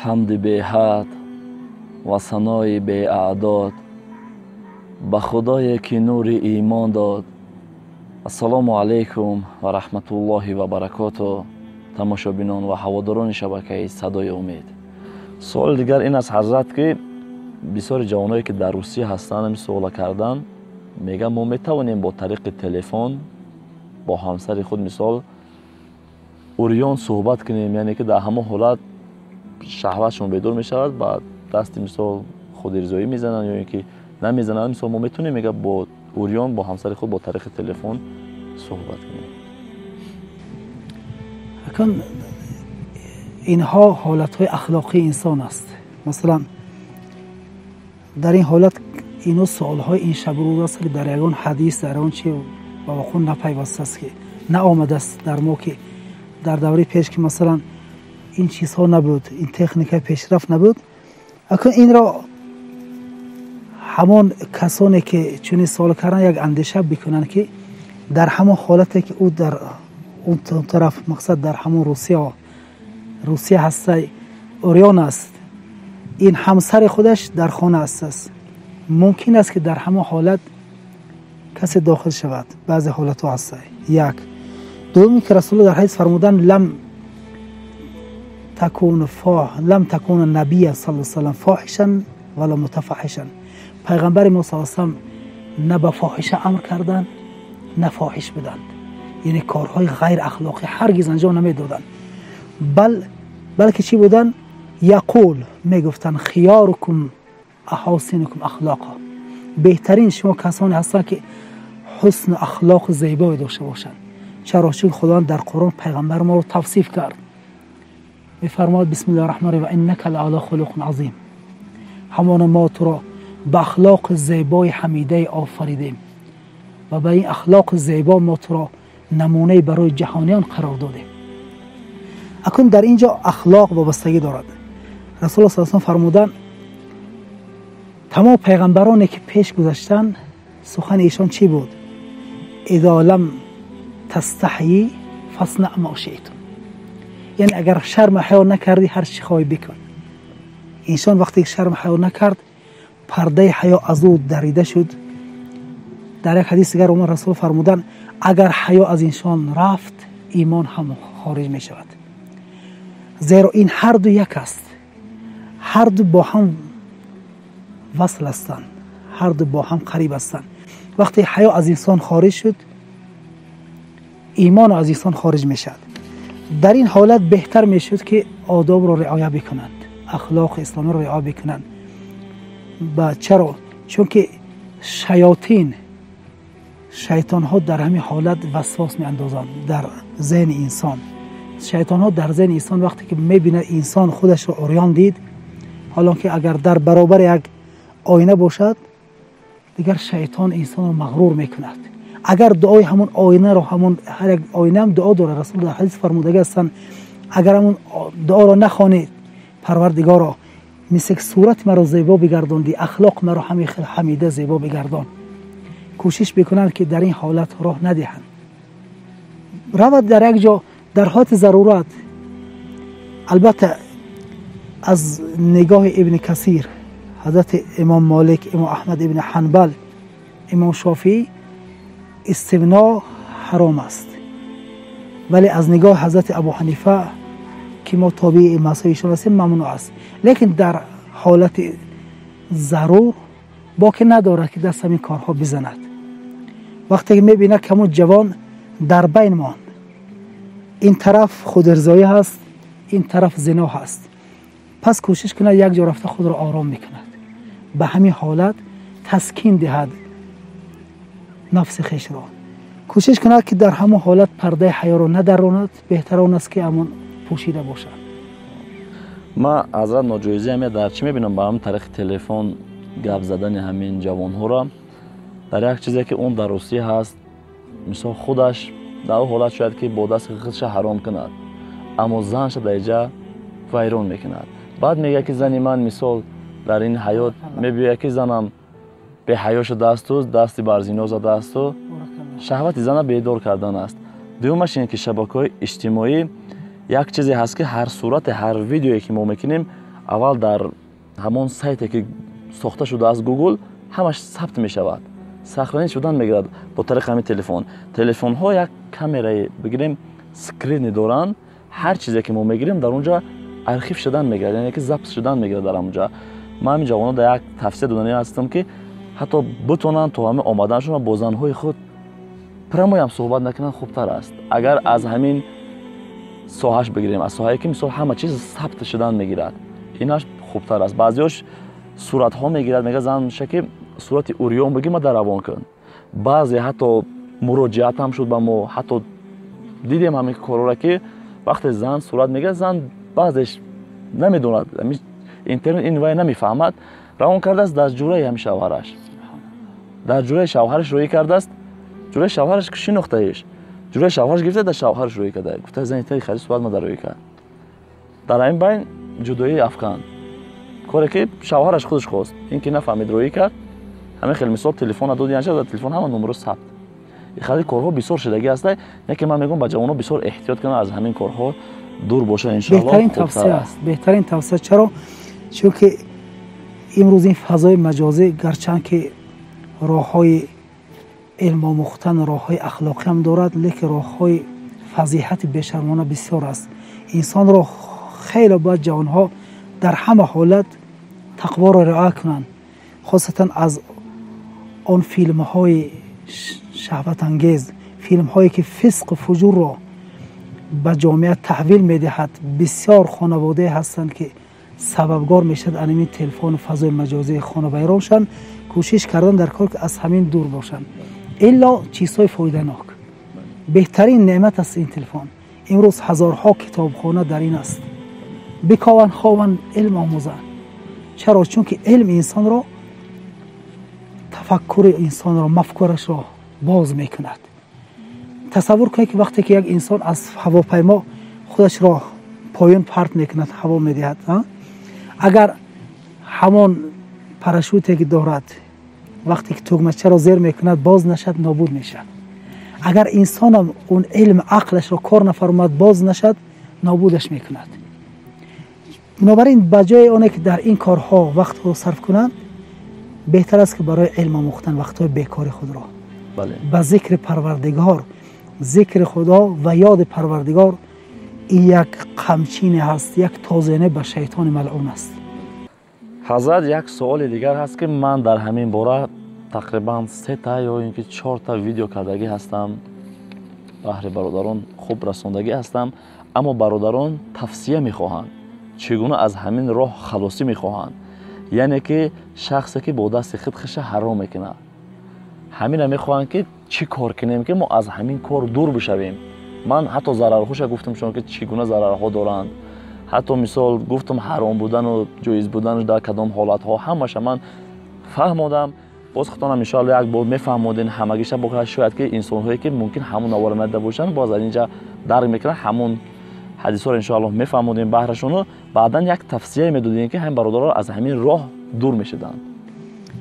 Ҳамди беҳад ва санои беаъдод ба Худое ки нури имон дод. Ассалому алайкум ва раҳматуллоҳи ва баракоту. Тамошобинон ва ҳаводорони шабакаи Садои Умед. Суоли дигар ин аст, ҳазрат, ки бисёри ҷавоное ки дар Русия ҳастанд, ҳамин суола кардан, мегӯянд, мо метавонем бо тариқи телефон бо ҳамсари худ, мисол, урён суҳбат кунем, яъне ки дар ҳамон ҳолат шаҳватшон бедор мешавад, ба дасти, мисол, худирзоӣ мезананд ё ин ки намезананд. Мисол, мо метавонем, мега, бо урён бо ҳамсари худ бо тариқи телефон суҳбат кунем? Акун инҳо ҳолатҳои ахлоқии инсон аст. Масалан, дар ин ҳолат ино суолҳои ин шабрӯз аст, ки дар ягон ҳадис, дар ягон чи ба вуқӯъ напайвастааст, ки наомадааст дар мо, ки дар давраи пеш, ки масалан ин чизҳо набуд, ин техникаи пешрафт набуд. Акун инро ҳамон касоне ки чунин суол карданд, як андеша бикунанд, ки дар ҳамон ҳолате ки ӯ дар он тараф, мақсад, дар ҳамон Русия ҳастай, урён аст, ин ҳамсари худаш дар хона аст, мумкин аст, ки дар ҳамон ҳолат касе дохил шавад. Баъзе ҳолатҳо ҳастай. Як дуюме ки Расулулло дар ҳадис фармуданд: لم تكون النبي صلى الله عليه وسلم فاحشا ولا متفحشا. پیغمبر ما صلی الله علیه وسلم نه به فاحشه امر کردند، نه فاحش بودند، یعنی کارهای غیر اخلاقی هرگز انجام نمیدادند. بلکه چی بودن؟ یقول، میگفتن: خياركم أحاسنكم أخلاقا. بهترین شما کسانی هستند که حسن اخلاق زیبایی داشته باشند. چرا؟ چون خداوند در قرآن پیغمبر ما رو توصیف کرد، میفرماد: بسم الله الرحمن الرحیم، و انک لعلی خلق عظیم. همان ما تو را به اخلاق زیبای حمیده آفریدیم و به این اخلاق زیبا ما تو را نمونه برای جهانیان قرار دادیم. اکنون در اینجا اخلاق وابستگی دارد. رسول الله صلی الله علیه و فرمودند تمام پیغمبرانی که پیش گذشتن، سخن ایشان چی بود؟ اذا لم تستحیی فاصنع ما شئت. یعنی اگر شرم حیا نکردی، هر چی خواهی بکن. انسان وقتی شرم حیا نکرد، پرده حیا از او دریده شد. در یک حدیث دیگر عمر رسول فرمودن اگر حیا از انسان رفت، ایمان هم خارج می شود، زیرا این هر دو یک است، هر دو با هم وصل هستند، هر دو با هم قریب هستند. وقتی حیا از انسان خارج شد، ایمان از انسان خارج می شود. در این حالت بهتر می شد که آداب را رعایت بکنند، اخلاق اسلامی را رعایت بکنند. و چرا؟ چون که شیاطین، شیطان ها در همین حالت وسواس می اندازند در ذهن انسان. شیطان ها در ذهن انسان وقتی که میبینه انسان خودش را عریان دید، حالا که اگر در برابر یک آینه باشد، دیگر شیطان انسان را مغرور میکند. اگر دعای همون آینه را، همون هر یک آینه هم دعا داره، رسول در حدیث فرمودگی هستند، اگر همون دعا را نخوانید: پروردگارا، مثل که صورت مرا زیبا بگرداندی، اخلاق مرا همین حمیده زیبا بگردان. کوشش بکنند که در این حالت راه ندهند، رود در یک جا در حالت ضرورت. البته از نگاه ابن کثیر، حضرت امام مالک، امام احمد ابن حنبل، امام شافعی، استمناء حرام است، ولی از نگاه حضرت ابو حنیفه که ما تابع مذهب ایشان هستیم، ممنوع است. لیکن در حالت ضرور باک ندارد که دست همین کارها بزند. وقتی که میبینه که همون جوان در بین ماند، این طرف خودارضایی هست، این طرف زنا هست، پس کوشش کنه یک جا رفته خود را آرام میکند، به همین حالت تسکین دهد نفس خویش را، کوشش کند که در همون حالت پرده حیا را ندراند. بهتر آن است که همون پوشیده باشد. ما حضرت، ноҷоизӣ ҳаме дар чӣ мебинам? Ба ҳамин тариқи телефон гап задани ҳамин ҷавонҳоро дар як чизе ки он дар Русия ҳаст, мисол, худаш дар он ҳолат шояд ки бо дасти худша ҳаром кунад, аммо занша дар иҷа вайрон мекунад. Баъд мегӯяд ки зани ман, мисол, дар ин ҳаёт мебиёяд ки занам беҳаё шудаасту дасти бар зино задаасту шаҳвати зана бедор кардан аст. Дуюмаш ин ки шабакаҳои иҷтимоӣ Як чизе ҳаст, ки ҳар сурате, ҳар видеое ки мо мекунем, аввал дар ҳамон сайте ки сохта шудааст, Гугл, ҳамаш сабт мешавад, сохранить шудан мегирад бо тариқи ҳамин телефон. Телефонҳо як камераи, бигирем, скрини доранд. Ҳар чизе ки мо мегирем, дар он ҷо архив шудан мегирад, яъне ки запись шудан мегирад дар ҳамон ҷо. Ман ҳамин ҷавонон дар як тавсия доданӣ ҳастам, ки ҳатто битонанд то ҳамин омаданашон бо занҳои худ прямой ҳам суҳбат накунанд, хубтар аст. Агар аз ҳамин соҳаш бигирем, аз соҳае ки мисол ҳама чиз сабт шудан мегирад, инаш хубтар аст. Баъзеҳош суратҳо мегирад, мега зан меша ки сурати урён бигир, ма дар равон кун. Баъзе ҳатто муроҷиат ҳам шуд ба мо, ҳатто дидем ҳамин корора, ки вақте зан сурат мегирад, зан баъзеш намедонад интернет ин вай намефаҳмад, равон кардааст дар ҷураи ҳамин шавҳараш, дар ҷураи шавҳараш рӯӣ кардааст. Ҷураи шавҳараш шинохтаиш, ҷураи шавҳараш гирифта, дар шавҳараш рӯӣ карда, гуфта: «Зани таи хари сурат ма дар рӯӣ кард». Дар ҳамин байн ҷудоӣ афканд, коре ки шавҳараш худаш хост, ин ки нафаҳмид, рӯӣ кард. Ҳамин хел мисол телефона дод, янша дар телефон ҳама номеро сабт. Хеле корҳо бисёр шудагӣ ҳаста, яке ман мегӯям, ба ҷавонон бисёр эҳтиёт кунанд, аз ҳамин корҳо дур бошанд, иншоаллоҳ. Беҳтарин тавсия аст, беҳтарин тавсия. Чаро? Чунки имрӯз ин фазои маҷозӣ, гарчанд ки роҳҳои илмомӯхтан, роҳҳои ахлоқиам дорад, лекин роҳҳои фазиҳати бешармона бисёр аст. Инсонро хеле бояд ҷавонҳо дар ҳама ҳолат тақворо риоя кунанд, хосатан аз он филмҳои шаҳватангез, филмҳое ки фисқу фуҷурро ба ҷомеа таҳвил медиҳад. Бисёр хонаводае ҳастанд, ки сабабгор мешавад анамин телефону фазои маҷозии хонавайрон шаванд. Кӯшиш кардан дар кор, ки аз ҳамин дур бошанд, илло чизҳои фоиданок. Беҳтарин неъмат аст ин телефон. Имрӯз ҳазорҳо китобхона дар ин аст. Бикованд, хованд, илм омӯзанд. Чаро? Чунки илм инсонро, тафаккури инсонро, мафкурашро боз мекунад. Тасаввур кунед, ки вақте ки як инсон аз ҳавопаймо худашро поён парт мекунад, ҳаво медиҳад, агар ҳамон парашюте ки дорад, вақте ки тугмачаро зер мекунад, боз нашад, нобуд мешавад. Агар инсонам он илм, ақлашро кор нафармояд, боз нашад, нобудаш мекунад. Бинобар ин, ба ҷои оне ки дар ин корҳо вақтро сарф кунанд, беҳтар аст, ки барои илм омӯхтан вақтҳои бекори худро ба зикри Парвардигор. Зикри Худо ва ёди Парвардигор ин як қамчине ҳаст, як тозине ба шайтони малъун аст. Ҳазрат, як суоли дигар ҳаст, ки ман дар ҳамин бора тақрибан сета ё ин ки чорта видео кардагӣ ҳастам, баҳри бародарон хуб расондагӣ ҳастам, аммо бародарон тавсия мехоҳанд, чӣ гуна аз ҳамин роҳ халосӣ мехоҳанд. Яъне ки шахсе ки бо дасти худ хиша ҳаром мекунад, ҳамина мехоҳанд, ки чӣ кор кунем, ки мо аз ҳамин кор дур бишавем. Ман ҳатто зарарҳоша гуфтам шумо, ки чӣ гуна зарарҳо доранд, ҳатто мисол гуфтам, ҳаром будану ҷоиз будану дар кадом ҳолатҳо, ҳамаша ман фаҳмодам. Боз худтонам иншоалло як бор мефаҳмодем ҳамагиша. Шояд ки инсонҳое ки мумкин ҳамон навора надида бошанд, боз аз инҷа дарк мекунанд. Ҳамон ҳадисҳоро иншоалло мефаҳмодем баҳрашону баъдан як тавсияе медодем, ки ҳамин бародаро аз ҳамин роҳ дур мешуданд.